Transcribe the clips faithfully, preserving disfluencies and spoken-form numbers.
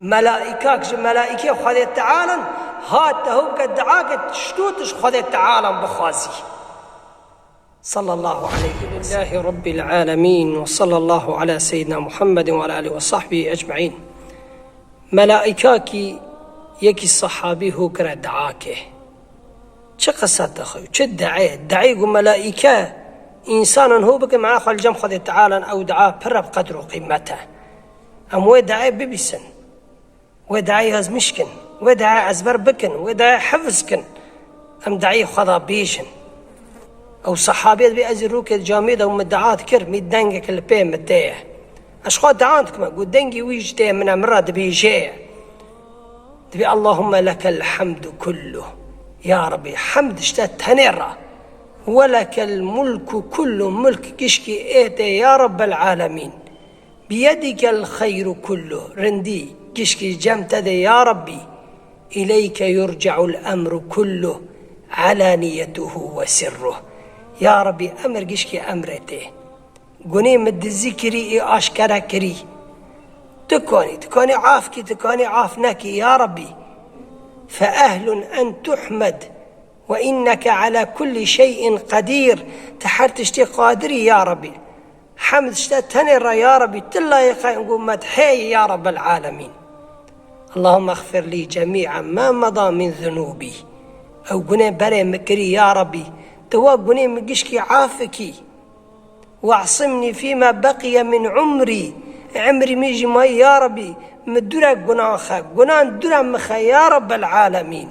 Melaîkak ji melaîkê Xwedê Teala in, hate hû bike dua ke tiştû tu ji Xwedê Teala in bixwazî. Sallallahu aleyhi ve sellem. Elhamdülillahi Rabbil alemin ve sallallahu ala seyyidina Muhammedin ve ala alihi ve sahbihi ecmaîn. Melaîkakî yekî sahabî hû kire dua ke. Çi qisa te xwe, çi de'e, de'e ku melaîke însanan hû bikin, mena xwe li cem Xwedê Teala in, ew dua pir e bi qedr û qîmet e. Em wê de'e bibîsin, wê de'e yazmiş kin, wê de'e ezber bikin, wê de'e hifz kin. Em de'e xwe da bêjin. Ew sahabê dibê ez ê rûkê camê de û min dua dikir, mî dengek li pê min tê ye. Ez xwe dua dikime, ku dengê wî ji tê min e, min re dibêje ye. Dibê, Allahümme lekel hamdu kullu. Ya Rabbi, hemd işte tenê ra. Ve lekel mulku kullu, mulk gişkî ê tê ya Rabbel alemin. Biyedikel xeyru kullu, rindî gişkî cem te de ya Rabbi. İleyke yurca'ul emru kullu, alaniyetuhu ve sirruh. Ya Rabbi, emir gişkî emrê tê. Gunê min dizî kirî, ê aşkere kirî. Tu kanî, tu kanî af kî, tu kanî af nekî, ya Rabbî. Fe ehlun en tuhmed ve inneke ala kulli şey'in qedîr. Tu her tiştê qadirî, ya Rabbî. Hemd işte tenê re, ya Rabbî, tu layiqe ku medhê yî, ya Rabbel alemîn. Allahümme xfir li cemî'a ma meda min zunûbî. Ew gunê berê min kirî, ya Rabbî, tu wa gunê min gişkî af kî. Ve'simnî fîme beqiye min umrî. Emrî min jî mayî ya Rabbî, min dûre gunan xe, gunan dûre min xe ya Rabbel alemîn.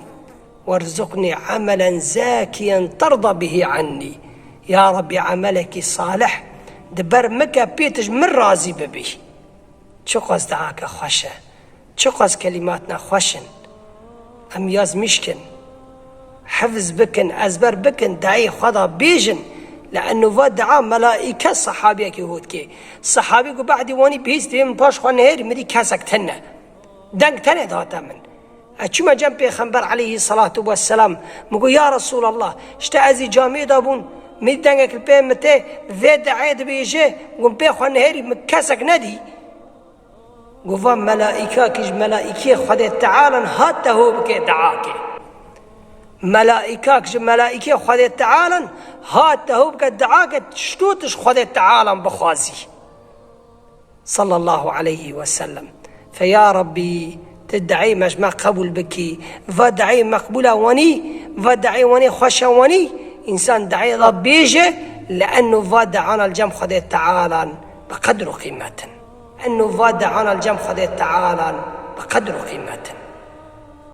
Werzuqnî emelen zakiyen terda bihî annî. Ya Rabbî, emelekî salih di ber min ke pê tu ji min razî bibî. Çiqas duake xweş e. Çiqas kelîmatna xweş in. Em yazmîş kin. Hifz bikin, ezber bikin, dayê xwe da bêjin. Li ennu va dua melaîke sahabiyekî hût kê. Sahabî ku be'dî wanî bihîst dê min paş xwe nehêrî, min dî kesek tune. Deng tenê dihate min. Ez çûme cem Pêxember aleyhî salatu vesselam. Min got, ya Resûlallah, işte ez î camê de bûn, min dengek li pê min tê, vê duayê dibêje, got, pê xwe nehêrî, min kesek nedî. Got, va melaîkak ji melaîkê Xwedê Teala in, hate hû bike duake. Melaîkak ji melaîkê Xwedê Teala in, hate hû bike duake, tiştû tu ji Xwedê Teala in bixwazî. Sallallahu aleyhi ve sellem. Fe ya Rabbî, tu duayê me ji me qebûl bikî. Va duayê meqbûla wanî, va duayê wanî xweşa wanî, însan duayê da bêje, li ennu va duana li cem Xwedê Teala in bi qedr û qîmet in. Ennu va duana li cem Xwedê Teala in bi qedr û qîmet in.